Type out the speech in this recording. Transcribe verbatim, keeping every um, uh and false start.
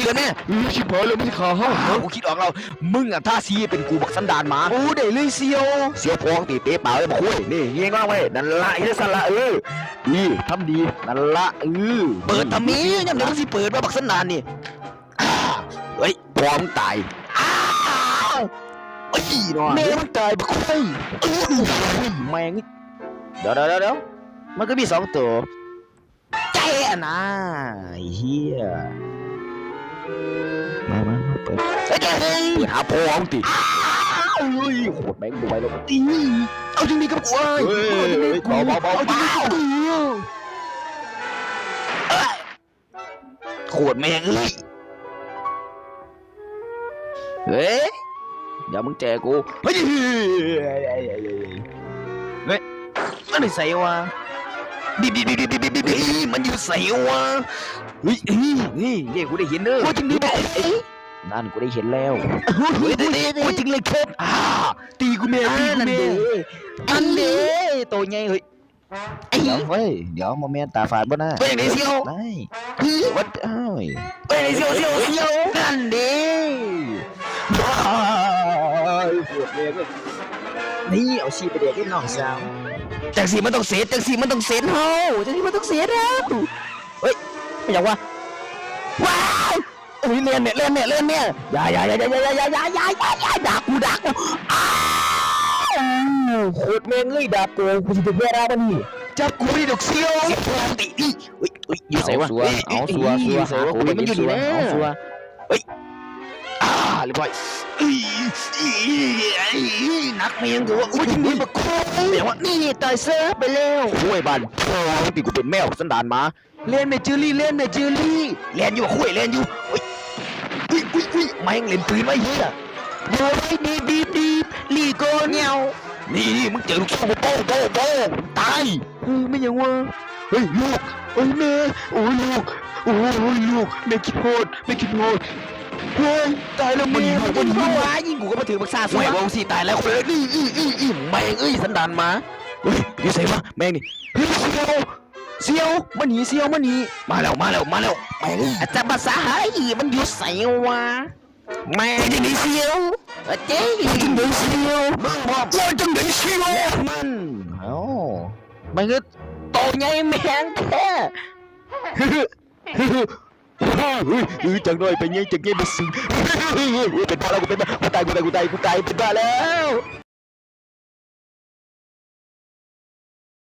เกิดแน่ เออชิบหายแล้วมันสิขาเฮา อ้าวกูคิดออกแล้ว มึงอ่ะท่าซีเป็นกูบักสันดานหมา โอ้ได้เลยเสี่ยว เสี่ยวพองตีเตะปากเลยบักคุยนี่เงี้ยงว่าไว้นั่นละเฮ็ดสั่นละเออดีทำดีนั่นละเออ เปิดทำไมยามใดมึงสิเปิดว่าบักสันดานนี่ อ้าเฮ้ยพร้อมตายอ้าวเฮ้ยนอน แม่มันตายบักไฟ แม่งเดี๋ยวเดี๋ยวเดี๋ยวเดี๋ยวมันก็มีสองตัวใจอะนะไอ้เฮียมามามาเปิดเฮ้ยเฮ้ย เปิดหาพองติ เฮ้ยโคตรแม่งดูไปแล้วตี เอาจริงดีกับกูเอ้ย เฮ้ย เอาจริงดีกับกู เบาๆเบาๆ เอาจริงดีกับกู โคตรแม่งเอ้ยเฮ้ยเดี๋ยวมึงเจอกูเฮ้ยเฮ้ยมันอยู่ใส่วะดิบดิบดิบดิบดิบดิบมันอยู่ใส่วะเฮ้ยเฮ้ยเฮ้ยเฮ้ยกูได้เห็นเด้อ ว่าจริงดีบอก นั่นกูได้เห็นแล้ว โอ้ยจริงเลยครับ อ่าตีกูแม่ตีกูแม่ อันเด้ อันเด้โตใหญ่เฮ้ยไอ้ เดี๋ยวเฮ้ยเดี๋ยวโมเมนต์ตาฝาดบ่นะ เป็นอย่างไรเสี่ยว ได้ คือ วัดอ้าว เป็นอย่างไรเสี่ยวเสี่ยวเสี่ยวนั่นเด้ ปวดเลย นี่เอาชีพไปเด็กให้น้องสาวจังสีมันต้องเสร็จจังสีมันต้องเสร็จเฮาจังสีมันต้องเสร็จแล้วเฮ้ยไม่อยากว่าว้าวเฮ้ยเล่นเนี่ยเล่นเนี่ยเล่นเนี่ยอย่าอย่าอย่าอย่าอย่าอย่าอย่าอย่าอย่าอย่าอย่าดักกูดักกูอ้าวโคตรแม่งเอ้ยดักกูกูจะไปแพ้ได้ปะนี่จับกูไม่ได้ดอกเสี่ยวเสี่ยวตีอีเฮ้ยเฮ้ยอยู่ใส่วะ เอาซัวเอาซัวซัว อยู่ใส่วะ หากู กูมันอยู่นี่นะ เอาซัว เฮ้ยอ่าเรียบร้อยเอ้ยเอ้ยเอ้ยเอ้ยหนักแม่งกูว่าอุ้ยนี่บักโคตรแม่งว่านี่ตายซะไปแล้วโอ้ยบ้านพ่อติกูเป็นแมวสันดานหมา เล่นแม่เจอรี่เล่นแม่เจอรี่เล่นอยู่คุยเล่นอยู่อุ้ยอุ้ยอุ้ยอุ้ยแม่งเล่นปืนไว้เฮียโอ้ยดีบดีบดีบลีโกเนียวนี่นี่มึงเจอลูกโซ่โป้โป้โป้ตายเฮ้ยไม่ยังวะเฮ้ยลูกเฮ้ยแม่โอ้ยลูกโอ้ยลูกแม่คิดโทษแม่คิดโทษเฮ้ยตายแล้วแม่ มันอยู่ มันอยู่ มันอยู่ วะยิงกูก็มาถือบักซาสวย โอ้ย วงสีตายแล้วคนเลยนี่อีอีอีแม่งเอ้ยสันดานหมาเฮ้ยอยู่ใส่วะแม่งนี่เฮ้ยเสี่ยวเสี่ยวมาหนีเสี่ยวมาหนีมาแล้วมาแล้วมาแล้วแม่งเอ้ยอาจารย์ภาษาไทยมันอยู่ใส่วะแม่งจะหนีเสี่ยวเจ๊จะหนีเสี่ยวมึงบอกว่าจะหนีเสี่ยวมันเอ้าแม่งเอ้ยโตใหญ่แม่งแท้ เฮ้ยเฮ้ยจังน้อยเป็นไงจังไงเป็นสิงเฮ้ยเป็นบ้าแล้วกูเป็นบ้ากูตายกูตายกูตายกูตายเป็นบ้าแล้ว